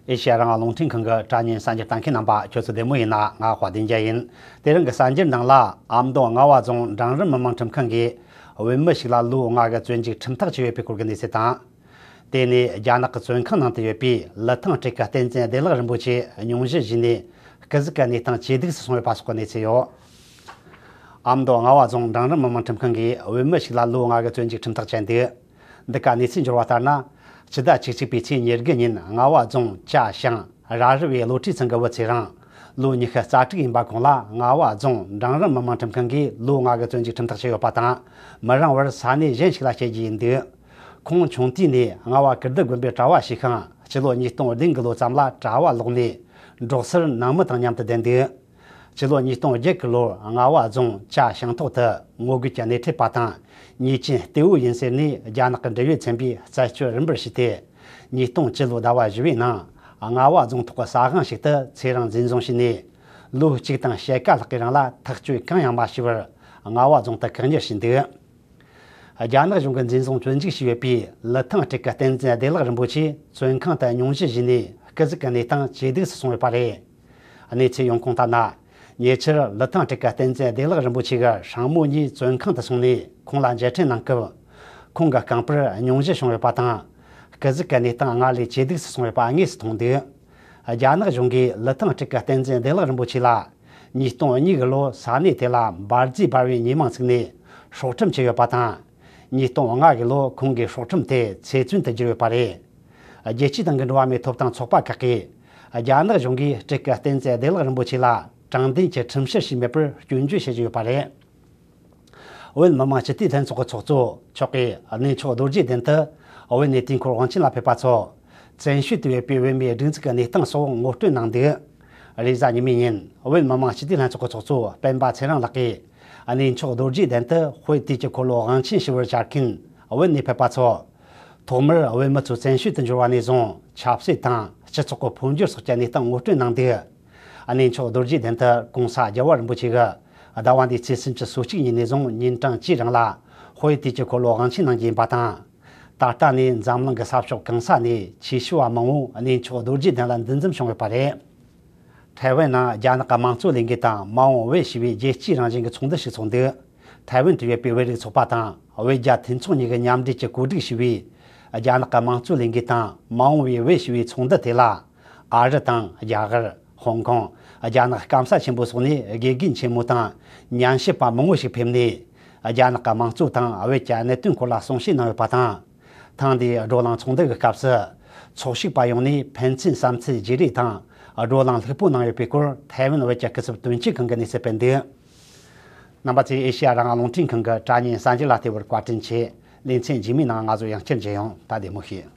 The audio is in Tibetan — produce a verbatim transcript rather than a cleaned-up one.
ཨེ་ཤེ་ཡ་རང་དབང་རླུང་འཕྲིན་ཁང་གི་དྲ་བརྙན་གསར་འགྱུར་ལྟ་མཁན་རྣམ་པ་ཁྱོད་ཚོ་བདེ་མོ་ཡིན་ན། ང་དཔལ་ལྡན་རྒྱལ་ཡིན། དེ་རིང་གི་གསར་འགྱུར་ནང་ལ། ཨ་མདོ་རྔ་བ་རྫོང་འབྲིང་རིམ་མི་དམངས་ཁྲིམས་ཁང་གིས་བོད་མི་ཞིག་ལ་ལོ་ལྔ་གི་བཙོན་འཇུག་ཁྲིམས་ཐག་བཅད་ཡོད་པའི་སྐོར་གྱི་གནས་ཚུལ་དང་། དེ་ནས་རྒྱ་ནག་གི་བཙོན་ཁང་ནང་དུ་ཡོད་པའི་ལི་ཐང་སྤྲུལ་སྐུ་བསྟན་འཛིན་བདེ་ལེགས་རིན་པོ་ཆེ་སྙུང་གཞི་བཞེས་ནས་སྐུ་གཟུགས་ཀྱི་གནས་སྟངས་ཇེ་སྡུག་ཏུ་སོང་ཡོད་པ་སོགས་ཀྱི་གནས་ཚུལ་ཡོད། ཨ་མདོ་རྔ་བ་རྫོང་འབྲིང་རིམ་མི་དམངས་ཁྲིམས་ཁང་གིས་བོད་མི་ཞིག་ལ་ལོ་ལྔ་གི་བཙོན་འཇུག་ཁྲིམས་ཐག་བཅད་འདུག། འདི་ག་གནས་ཚུལ་འབྱོར་བ་ལྟར་ན། ཕྱི་ཟླ་བཅུ་གཅིག་པའི་ཚེས་ཉེར་དགུ་ཉིན་རྔ་བ་རྫོང་ཅ་ཞང་ར་རི་བའི་བློ་གྲོས་ཚང་གི་བུ་ཚེ་རིང་ལོ་ཉི་ཤུ་རྩ་དྲུག་ཡིན་པ་ཁོང་ལ་རྔ་བ་རྫོང་འབྲིང་རིམ་མི་དམངས་ཁྲིམས་ཁང་གིས་ལོ་ལྔ་གི་བཙོན་འཇུག་ཁྲིམས་ཐག་བཅད་ཡོད་པ་དང་། མི་རིང་བར་ས་གནས་གཞན་ཞིག་ལ་བསྐྱལ་རྒྱུ་ཡིན་འདུག། ཁོང་ཆུང་དུས་ནས་རྔ་བ་ཀིརྟི་དགོན་པའི་གྲྭ་བ་བྱས་ཤིང་། སྤྱི་ལོ་ཉིས་སྟོང་བདུན་གི་ལོ་ཙམ་ལ་གྲྭ་བ་ལོག་ནས་འབྲོག་སར་ནང་མི་དང་མཉམ་དུ་བསྡད་འདུག། སྤྱི་ལོ་ཉིས་སྟོང་བརྒྱད་ཀྱི་ལོར་རྔ་བ་རྫོང་ཅ་ཞང་ཐོག་ཏུ་ངོ་རྒོལ་གྱི་སྣེ་ཁྲིད་པ་དང་ཉེས་ཅན་གཏེ་བོ་ཡིན་ཟེར་ནས་རྒྱ་ནག་གི་འབྲེལ་ཡོད་ཚན་པས་རྩད་གཅོད་རིམ་པར་བྱས་ཏེ། ཉིས་སྟོང་བཅུ་ལོའི་ཟླ་བ་བཞི་པའི་ནང་རྔ་བ་རྫོང་ཐོག་གི་ས་དབང་ཞིག་ཏུ་ཚེ་རིང་འཛིན་བཟུང་བྱས་ནས། ལོ་གཅིག་དང་ཕྱེད་ཀ་ལྷག་གི་རིང་ལ་ཐག་གཅོད་གང་ཡང་མ་བྱས་པར་རྔ་བ་རྫོང་དུ་བཀག་ཉར་བྱས་འདུག། རྒྱ་ནག་གཞུང་གིས་འཛིན་བཟུང་བཙོན་འཇུག་བྱས་ཡོད་པའི་ལི་ཐང་སྤྲུལ་སྐུ་བསྟན་འཛིན་བདེ་ལེགས་རིན་པོ་ཆེ་བཙོན་ཁང་དུ་སྙུང་གཞི་བཞེས་ནས་སྐུ་གཟུགས་ཀྱི་གནས་སྟངས་ཇེ་སྡུག་ཏུ་སོང་ཡོད་པ་རེད། གནས་ཚུལ་ཡོང་ཁུངས་ལྟར་ན། ཉེ་ཆར་ལི་ཐང་སྤྲུལ་སྐུ་བསྟན་འཛིན་བདེ་ལེགས་རིན་པོ་ཆེ་གི་སྲིང་མོ་གཉིས་བཙོན་ཁང་དུ་སོང་ནས་ཁོང་ལ་མཇལ་འཕྲད་གནང་སྐབས། ཁོང་གི་རྐང་པར་སྙུང་གཞི་བྱུང་ཡོད་པ་དང་། སྐུ་གཟུགས་ཀྱི་གནས་སྟངས་སྔར་ལས་ཇེ་སྡུག་ཏུ་སོང་ཡོད་པ་དངོས་སུ་མཐོང་འདུག། རྒྱ་ནག་གཞུང་གིས་ལི་ཐང་སྤྲུལ་སྐུ་བསྟན་འཛིན་བདེ་ལེགས་རིན་པོ་ཆེ་ལ། ཉིས་སྟོང་གཉིས་ཀྱི་ལོར་ས་གནས་དེ་ལ་འབར་རྫས་འབར་བའི་ཉེས་མིང་བཙུགས་ནས་སྲོག་ཁྲིམས་བཅད་ཡོད་པ་དང་། ཉིས་སྟོང་ལྔ་གི་ལོར་ཁོང་གི་སྲོག་ཁྲིམས་དེ་ཚེ་བཙོན་དུ་བསྒྱུར་ཡོད་པ་རེད། རྒྱལ་སྤྱིའི་སྟེང་གི་འགྲོ་བ་མིའི་ཐོབ་ཐང་ཚོགས་པ་ཁག་གིས། རྒྱ་ནག་གཞུང་གིས་སྤྲུལ་སྐུ་བསྟན་འཛིན་བདེ་ལེགས་རིན་པོ་ཆེ་ལ་དྲང་བདེན་གྱི་ཁྲིམས་བཤེར་བྱས་མེད་པར་སྐྱོན་བརྗོད་བྱེད་ཀྱི་ཡོད་པ་རེད། བོད་མི་མང་སྤྱི་འཐུས་ལྷན་ཚོགས་ཀྱི་ཚོགས་གཙོ་མཆོག་གིས་གནས་མཆོག་རྡོ་རྗེ་གདན་དུ་བོད་ནས་དུས་འཁོར་དབང་ཆེན་ལ་ཕེབས་པ་ཚོ། བཙན་བྱོལ་དུ་ཡོད་པའི་བོད་མིའི་སྒྲིག་འཛུགས་ཀྱི་གནས་སྟངས་སོགས་ངོ་སྤྲོད་གནང་འདུག། རེས་གཟའ་ཉི་མའི་ཉིན་བོད་མི་མང་སྤྱི་འཐུས་ལྷན་ཚོགས་ཀྱི་ཚོགས་གཙོ་སྤེན་པ་ཚེ་རིང་ལགས་ཀྱིས་གནས་མཆོག་རྡོ་རྗེ་གདན་དུ་དཔེ་དུས་ཀྱི་འཁོར་ལོ་དབང་ཆེན་ཞུ་བར་བཅར་མཁན་བོད་ནས་ཕེབས་པ་ཚོ། ཐོག་མར་བོད་མི་ཚོ་བཙན་བྱོལ་དུ་འབྱོར་བ་ནས་བཟུང་ཆབ་སྲིད་དང་སྤྱི་ཚོགས་ཀྱི་འཕོ་འགྱུར་སོགས་ཀྱི་གནས་སྟངས་ངོ་སྤྲོད་གནང་འདུག། གནས་མཆོག་རྡོ་རྗེ་གདན་དུ་གོང་ས་རྒྱལ་བ་རིན་པོ་ཆེ་གིས་ཟླ་བ་འདིའི་ཚེས་སུམ་ཅུ་སོ་གཅིག་ཉིན་ནས་བཟུང་ཉིན་གྲངས་བཅུའི་རིང་ལ་དཔེ་དུས་ཀྱི་འཁོར་ལོ་དབང་ཆེན་གནང་རྒྱུ་ཡིན་པ་དང་། ད་ལྟ་ནས་འཛམ་གླིང་གི་ས་ཕྱོགས་གང་ས་ནས་ཆོས་ཞུ་བ་མང་བོ་གནས་མཆོག་རྡོ་རྗེ་གདན་ལ་འདུ་འཛོམས་བྱུང་ཡོད་པ་རེད། ཐའེ་ཝན་ནང་རྒྱ་ནག་གི་དམངས་གཙོ་ལས་འགུལ་དང་མ་འོངས་བོད་ཞེས་པའི་རྒྱལ་སྤྱིའི་རང་བཞིན་གྱི་ཚོགས་འདུ་ཞིག་ཚོགས་འདུག། ཐའེ་ཝན་དུ་ཡོད་པའི་བོད་རིགས་ཚོགས་པ་དང་བོད་རྒྱ་མཐུན་ཚོགས་གཉིས་ཀྱི་མཉམ་འབྲེལ་གྱི་གོ་སྒྲིག་ཞུས་པའི་རྒྱ་ནག་གི་དམངས་གཙོ་ལས་འགུལ་དང་མ་འོངས་པའི་བོད་ཞེས་པའི་ཚོགས་འདུ་དེ་ལ། ཨ་རི་དང་རྒྱ་གར། ཧོང་ཀོང་། རྒྱ་ནག་སྐམ་ས་ཆེན་པོ་སོགས་ནས་དགེ་རྒན་ཆེན་མོ་དང་ཉམས་ཞིབ་པ་མང་བོ་ཞིག་ཕེབས་ནས། རྒྱ་ནག་གི་དམངས་གཙོ་དང་བོད་ཀྱི་གནད་དོན་སྐོར་ལ་གསུང་བཤད་གནང་ཡོད་པ་དང་། ཐེངས་འདིའི་བགྲོ་གླེང་ཚོགས་འདུ་གི་སྐབས་སུ། ཚོགས་ཞུགས་པ་ཡོངས་ནས་ཕན་ཚུན་བསམ་ཚུལ་བརྗེ་རེས་དང་། བགྲོ་གླེང་ལྷུག་པོ་གནང་ཡོད་པའི་སྐོར་ཐའེ་ཝན་བོད་ཀྱི་སྐུ་ཚབ་དོན་གཅོད་ཁང་གིས་གནས་ཚུལ་སྤེལ་འདུག། རྣམ་པ་ཚོས་ཨེ་ཤེ་ཡ་རང་དབང་རླུང་འཕྲིན་ཁང་གི་དྲ་བརྙན་གསར་འགྱུར་ལ་བལྟས་པར་བཀའ་དྲིན་ཆེ། ལེ་ཚན་རྗེས་མའི་ནང་ང་ཚོ་ཡང་བསྐྱར་མཇལ་ཡོང་། ད་བདེ་མོ་བྱོས།